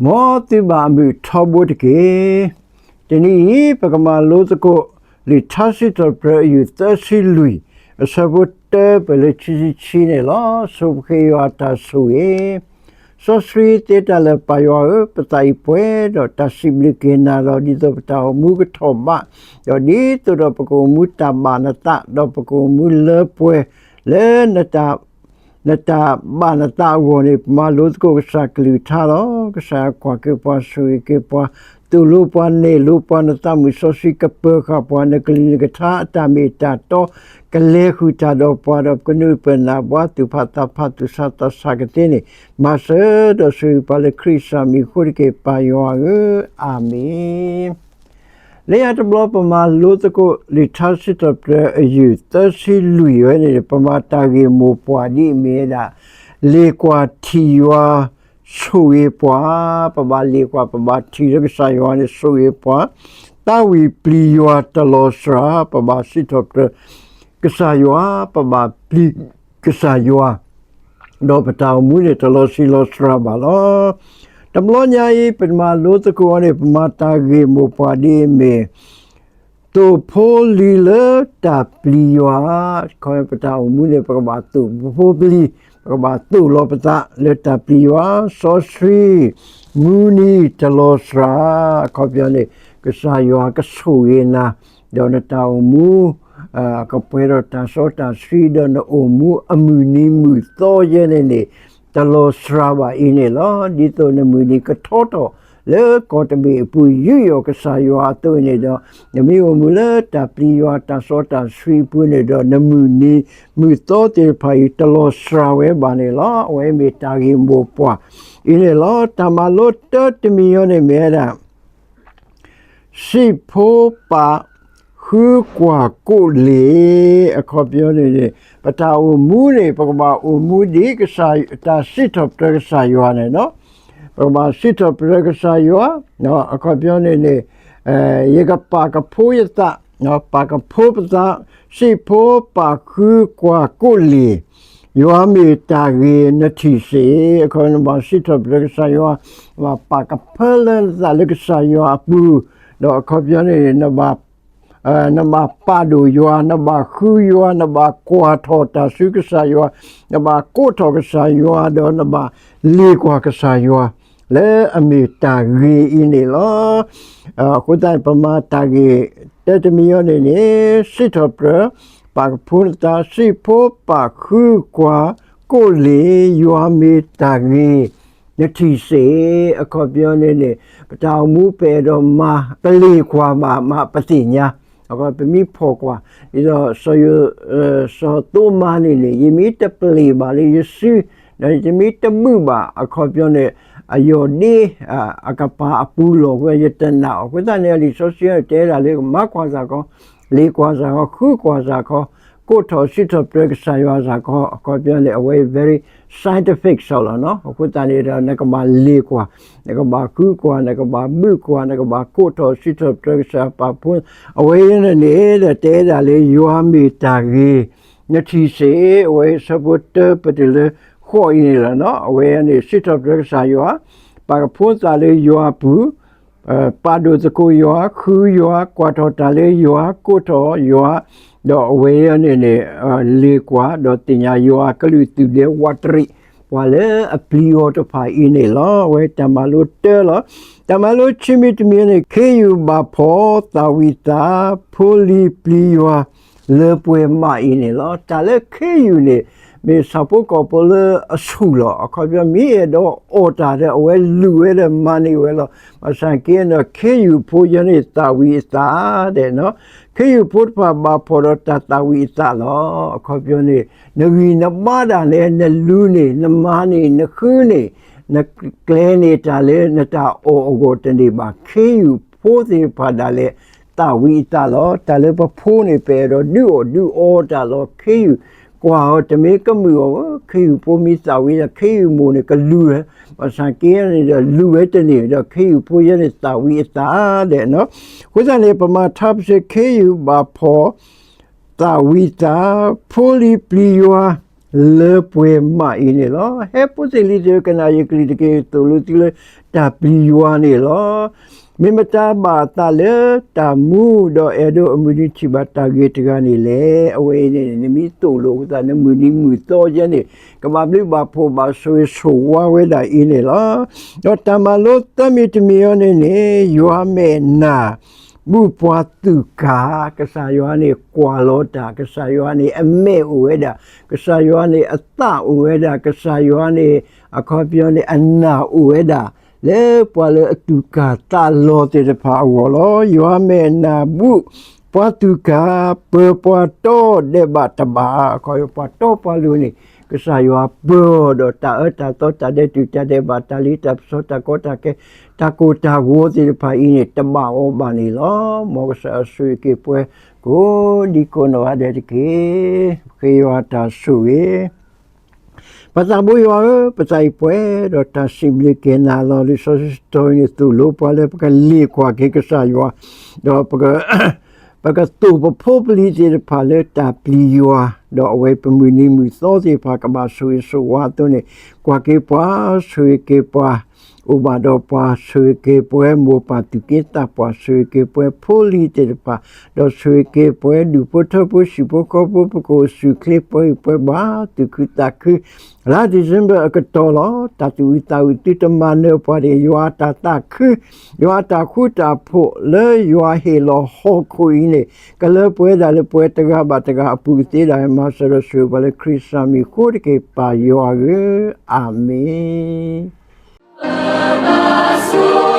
မ်သုဘၣ်အမုာ်ထီဘိတက့ၢ်. တနံၤအံၤ ပကမၤလိသကိး လံာ်ထါစံးထီၣ်ပတြၢၤအယုၢ်သၢဆံလွံၢ် အဆၢဖိတၢပၢၢ်လၢခံဆံခံန့ၣ်လီၤ. ဆိပဃ့ယွၤအတၢ်ဆိၣ်ဂ့ၤ စီဆှံသ့တၢ်လၢပၢ်ယွၤဧၢ, ပသးအံၤပှဲၤဒီးတၢ်စံးဘျုးက့ၤနၤဒီး ဒ်သိးပတၢ်အိၣ်မူကထီၣ်ဘး, ဒီးဒ်သိးဒီးပကအိၣ်မူတၢ်ဘၣ်နသး, ဒီးပကအိၣ်မူလၢပှဲၤလၢ နတၢ်ဘၣ်နသးအဂီၢ်န့ၣ် ပမၤလိသကိးကစၢ်ကလုၢ်ကထါလီၤ. ကစၢ်ယွၤကွၢ်က့ၤပှၤ ဆိၣ်ဂ့ၤက့ၤပှၤ, သိၣ်လိပှၤ နဲၣ်လိပှၤ နသးမုာ်စီဆှံကပၢၤဃာ်ပှၤ နကလုၢ်နကထါအတၢ်မ့ၢ်တၢ်တီ ကလဲၤဃုာ်တၢ်ဒီးပှၤဒီး ပကနုာ်ပနၢ်ဘှါ သူၣ်ဖးသးဖး သူၣ်ဆးသးဆးကသ့န့ၣ် မၤစၢၤဒီးဆိၣ်ဂ့ၤပှၤလၢခရံာ်ကစၢ်မံၤအဃိတက့ၢ် ပၢ်ယွၤဧၢ, အၤမ့ၣ်. လၢယၤတဘျီပမၤလိသကိး လံာ်ထါစံးထီၣ်ပတြၢၤအယုၢ်သၢဆံလွံၢ်ဝဲန့ၣ် ပမၤတၢ်ဂ့ၢ်မိၢ်ပှၢ်ဒ်အမ့ၢ်ဝဲဒၣ် လ့ၣ်ကွၢ်ထံၣ်ယွၤ ဆိၣ်ဂ့ၤပှၤ, ပဘၣ်လ့ၣ်ကွၢ် ပဘၣ်ထံၣ်လၢကစၢ်ယွၤန့ၣ် ဆိၣ်ဂ့ၤပှၤ, သးဝံၣ်ပျံၤယွၤတလီၤစှၤ ပဘၣ်စံးထီၣ်ပတြၢၤကစၢ်ယွၤ, ပဘၣ်ပျံၤကစၢ်ယွၤ ဒီးပတၢ်အိၣ်မူန့ၣ် တလီၤဆံးလီၤစှၤဘၣ်လီၤ. တဘျီညါအံၤ ပမၤလိသကိးအီၤန့ၣ် ပမၤတၢ်ဂ့ၢ်မိၢ်ပှၢ်ဒ်အမ့ၢ် သိၣ်ဖိလံၤလၢတၢ်ပျံၤယွၤ, ခီပတၢ်အိၣ်မူန့ၣ် ပကဘၣ်သိၣ်ဖိပလံၤ, ပကဘၣ်သိၣ်လီၤပသးလၢတၢ်ပျံၤယွၤ, စီဆှံ မုၢ်နံၤတလီၤစှၤ, အခီပညီန့ၣ် ကစၢ်ယွၤကဆိၣ်ဂ့ၤနၤ, ဒီးနတၢ်အိၣ်မူ ကပှဲၤဒီးတၢ်စီတၢ်ဆှံ ဒီးနအိၣ်မူအမုၢ်နံၤမုၢ်သီယဲန့ၣ်န့ၣ် တလီၤစှၤဘၣ်အံၤန့ၣ်လီၤ. ဒ်သိးနမုၢ်နံၤကထီထီၣ်လၢကီၢ်တဘ့ၣ်အပူၤ ယူးယီၣ်ကစၢ်ယွၤအသိးန့ၣ်ဒီး နမ့ၢ်အိၣ်မူလၢတၢ်ပျံၤယွၤတၢ်စီတၢ်ဆှံအပူၤန့ၣ်ဒီး နမုၢ်နံၤမုၢ်သီသ့ၣ်တဖၣ်အံၤ တလီၤစှၤဝဲဘၣ်န့ၣ်လီၤ. အဝဲမ့ၢ်တၢ်ဂ့ၢ်မိၢ်ပှၢ်အံၤန့ၣ်လီၤ. တၢ်မၤလိတၢတမံၤအံၤန့ၣ်မ့ၢ်ဝဲဒၣ် စံးဖိပာ်ဃုကွၢ်ကိးလ့ၣ်, အခီပညီန့ၣ်န့ၣ် ပတၢ်အိၣ်မူန့ၣ် ပကဘၣ်အိၣ်မူဒ်ကစၢ် တၢ်စံးထီၣ်ပတြၢၤကစၢ်ယွၤန့ၣ်လီၤ. ပကဘၣ်စံးထီၣ်ပတြၢၤကစၢ်ယွၤ, အခီပညီန့ၣ်န့ၣ် ယကပာ်ကဖိယသး, ပာ်ကဖိပသး, စံးဖိပာ်ဃုကွၢ်ကိးလ့ၣ်, ယွၤမ့ၢ်တၢ်ဂ့ၤနထံၣ်စ့ၢ်, အခီပညီ နဘၣ်စံးထီၣ်ပတြၢၤကစၢ်ယွၤ, နဘၣ်ပာ်ကဖၢလၢနသးလၢကစၢ်ယွၤအပူၤ, ဒီးအခီပညီန့ၣ် နဘၣ်ပာ်ဒိၣ်ယွၤ, နဘၣ်ဃုယွၤ, နဘၣ်ကွၢ်ထီၣ်တၢ်ဆူကစၢ်ယွၤ, နဘၣ်ကိးထီၣ်ကစၢ်ယွၤ, ဒီးနဘၣ်လ့ၣ်ကွၢ်ကစၢ်ယွၤ လၢအမ့ၢ်တၢ်ဂ့ၤအံၤန့ၣ်လီၤ. အဃိသတးန့ၣ် ပမၤတၢ်ဂ့ၢ်တၢတမံၤအံၤန့ၣ်န့ၣ် စံးထီၣ်ပတြၢၤ, ပာ်ကဖိနသး, စံးဖိပာ်ဃုကွၢ်ကိးလ့ၣ်, ယွၤမ့ၢ်တၢ်ဂ့ၤနထံၣ်စ့ၢ်, အခီပညီန့ၣ်န့ၣ် ပတၢ်အိၣ်မူပအဲၣ်ဒိးမၤ ပလ့ၣ်ကွၢ်ဘၣ်မးပသ့ၣ်ညါ, ပမ့ၢ်ဖီၣ်ကွၢ် ဒ်သိး စီၤသိမါန့ၣ်န့ၣ် ယမ့ၢ်တပျ့ၤဘၣ်လၢယစု, ဒီးယမ့ၢ်တဘုၣ်ဘၣ် အခီပညီန့ၣ် အယီၢ်ဒ့ အကပၤအပူၤလီၢ်ဝဲ ယတနာ်အီၤ, အဃိသတးန့ၣ် လံာ်စီဆှံတဲဒၣ်လၢ မၤကွၢ်စ့ၢ်ကီး, လ့ၣ်ကွၢ်စ့ၢ်ကီး, ဃုကွၢ်စ့ၢ်ကီး, ကိးထီၣ်စံးထီၣ်ပတြၢၤကစၢ်ယွၤစ့ၢ်ကီး, အခီပညီန့ၣ် အဝဲ very scientific လီၤနီၤ. အဃိသတးန့ၣ်ဒီး နကဘၣ်လ့ၣ်ကွၢ်, နကဘၣ်ဃုကွၢ်, နကဘၣ်ဘုၣ်ကွၢ်, နကဘၣ်ကိးထီၣ်စံးထီၣ်ပတြၢၤကစၢ်ယွၤပာ်ဖှိၣ်, အဝဲအံၤန့ၣ်န့ၣ်ဒီး တဲဒၣ်လၢယွၤမ့ၢ်တၢ်ဂ့ၤ နထံၣ်စ့ၢ်, အဝဲအံၤဆၢဖိတၢပတုၤလၢဃိးအံၤန့ၣ်လီၤနီၤ. အဝဲန့ၣ် စံးထီၣ်ပတြၢၤကစၢ်ယွၤ, ပာ်ကဖိသးလၢယွၤအပူၤ, ပာ်ဒိၣ်သကိးယွၤ, ဃုယွၤ, ကွၢ်ထီၣ်တၢ်လၢယွၤ, ကိးထီၣ်ယွၤ, ဒီးအဝဲအံၤန့ၣ်န့ၣ် လ့ၣ်ကွၢ် ဒီးသ့ၣ်ညါယွၤအကလုၢ် သူၣ်ဒဲဝးတရံး ပှၤလၢအပျံၤအီၤတဖၣ်အံၤန့ၣ်လီၤ. အဝဲတၢ်မၤလိတၢလီၤ. တၢ်မၤလိခံမံၤတမံၤန့ၣ် ခ့ယုၢ်ဘၣ်ဖှီၣ်သးဝံၣ်သး ဖိလံၤပျံၤယွၤ လၢပှဲၤမးအံၤန့ၣ်လီၤ. တၢ်လၢခ့ယုၢ်န့ၣ် မ့ၢ်ဆၣ်ဖိကီၢ်ဖိလၢအဆူၣ်လီၤ. အခီပညီ မ့ၢ်အဲၣ်ဒိးအီၣ်တၢ်ဒီး အဝဲလူၤဝဲဒီးမၤန့ၢ်ဝဲလီၤ. ဘၣ်ဆၣ်က့န့ၣ် ခ့ယုၢ်ဖိယဲန့ၣ်သးဝံၣ်အသးဒဲးနီၤ. ခ့ယုၢ်ဖိတဖၣ်ဘၣ်ဖှီၣ်ဒီးတၢ်သးဝံၣ်အသးလီၤ. အခီပညီန့ၣ် နဂံၢ်နဘါဒၣ်လဲာ် နလူၤန့ၢ် နမၤန့ၢ် နဃုန့ၢ် နကျဲၤန့ၢ်တၢ်လၢနတၢ်အီၣ်အဂီၢ်တန့ၢ်ဘၣ်. ခ့ယုၢ်ဖိသ့ၣ်တဖၣ်ဒၣ်လဲာ် သးဝံၣ်အသးလီၤ. တၢ်လၢပဖိန့ၣ် ပအဲၣ်ဒိးဒုးအီၣ်ဒုးအီတၢ်လီၤ. ခ့ယုၢ်ကွၢ်အီၤ တမ့ၢ်ကမုာ်အီၤဧၢ, ခ့ယုၢ်ဖိမ့ၢ်သးဝံၣ်ဒီး ခ့ယုၢ်မိၢ်န့ၣ်ကလူၤဝဲ, ဘၣ်ဆၣ်က့န့ၣ်ဒီး လူၤဝဲတန့ၢ်ဒီး ခ့ယုၢ်ဖိယဲန့ၣ်သးဝံၣ်အသးဒဲးနီၤ. အဃိသတးန့ၣ် ပမၤထါပစ့ၢ် ခ့ယုၢ်ဘၣ်ဖှီၣ် သးဝံၣ်သး ဖိလံၤပျံၤယွၤ လၢပှဲၤမးအံၤန့ၣ်လီၤ. ဟဲဖိသ့ၣ်လံၤသ့ၣ်ဧၢ, ကနၣ်ယကလုၢ်တက့ၢ်. သိၣ်လိသုလၢတၢ်ပျံၤယွၤန့ၣ်လီၤ. မ့ၢ်မတၤဘၣ်အသးလၢတၢ်မူ ဒီးအဲၣ်ဒိးအမုၢ်နံၤထံၣ်ဘၣ်တၢ်ဂ့ၤတဂၤန့ၣ်လဲၣ်. အဝဲအံၤန့ၣ် နမ့ၢ်သိၣ်လိအသး နမုၢ်နံၤမုၢ်သီယဲန့ၣ် ကဘၣ်ဘျုးဘၣ်ဖှိၣ်ဘၣ်ဆိၣ်ဂ့ၤဆိၣ်ဝါဝဲဒၣ်အံၤန့ၣ်လီၤ. ဒီးတၢ်မၤလိသၢမံၤတမံၤအံၤန့ၣ်န့ၣ် ယွၤမဲာ်နၢ် ဘူၣ်ပှၤသူၣ်ကၢ်, ကစၢ်ယွၤန့ၣ်ကွၢ်လီၤတၢ်, ကစၢ်ယွၤန့ၣ်အမဲာ်အိၣ်ဝဲဒၣ်, ကစၢ်ယွၤန့ၣ်အသးအိၣ်ဝဲဒၣ်, ကစၢ်ယွၤန့ၣ် အခီပညီန့ၣ် အနၢ်အိၣ်ဝဲဒၣ် လၢပှၤလၢအသူၣ်ကၢ်သးလီၤသ့ၣ်တဖၣ်အဂီၢ်လီၤ. ယွၤမဲာ်နၢ်ဘူၣ် ပှၤသူၣ်ကၢ်, ပၢၤပှၤတီဒဲးဘးတဘၣ်, အခီပညီ ပှၤတီပှၤလိၤန့ၣ် ကစၢ်ယွၤပၢၤအီၤဒီးတၢ်အၢတၢ်သီ တၢ်ဒဲးတူာ်တၢ်ဒဲးဘး တၢ်လ့တၢ်ပစီ တၢ်ကီတၢ်ခဲ တၢ်ကိၢ်တၢ်ဂီၤသ့ၣ်တဖၣ်အံၤန့ၣ် တဘၣ်အီၤဘၣ်န့ၣ်လီၤ. မ်ကစၢ်ယွၤဆိၣ်ဂ့ၤက့ၤပှၤ ကိးဒံကိးနီၢ်ဂၤဒဲးတက့ၢ်. ဃ့ယွၤတၢ်ဆိၣ်ဂ့ၤ ပသးဘိယွၤဧၢ, ပသးအံၤပှဲၤဒီးတၢ်စံးဘျုးက့ၤနၤလီၤ. လံာ်စီဆှံတတီၤအံၤန့ၣ် သိၣ်လိပှၤလၢပကလ့ၣ်ကွၢ်က့ၤကစၢ်ယွၤ, ဒီး ပကသိၣ်ပဖိပလံၤသ့ၣ်တဖၣ်လၢတၢ်ပျံၤယွၤ, ဒီးအဝဲပမုၢ်နံၤမုၢ်သီသ့ၣ်တဖၣ် ကဘၣ်ဆိၣ်ဂ့ၤဆိၣ်ဝါအသိးန့ၣ် ကွၢ်က့ၤပှၤ, ဆိၣ်ဂ့ၤက့ၤပှၤ, အိၣ်ဘၣ်ဒီးပှၤ, ဆိၣ်ဂ့ၤက့ၤပှၤမိၢ်ပၢ်သူၣ်က့သးပှၢ်, ဆိၣ်ဂ့ၤက့ၤပှၤဖိလံၤသ့ၣ်တဖၣ်, ဒီးဆိၣ်ဂ့ၤက့ၤပှၤဒူၣ်ဖိထၢဖိ ဟံၣ်ဖိဃီဖိ ပကအိၣ်ဆူၣ်ချ့ ပှၤဂံၢ်ပှၤဘါ သူၣ်ခုသးခု လါ December အကတီၢ်လီၤ. တၢ်သူၣ်အုးသးအုး သုတမၤနၢၤပှၤတဂ့ၤ. ယွၤအတၢ်သးခု, ယွၤအတၢ်ဃူတၢ်ဖိး လၢယွၤဟ့ၣ်လီၤဟီၣ်ခိၣ်အံၤန့ၣ် ကလၢပှဲၤဒၣ်လၢပှၤတဂၤဘၣ်တဂၤအပူၤကသ့ဒၣ်ဝဲ မၤစၢၤဒီးဆိၣ်ဂ့ၤပှၤလၢခရံာ်စၢ်မံၤအဃိတက့ၢ် ပၢ်ယွၤဧၢ, အၤမ့ၣ်.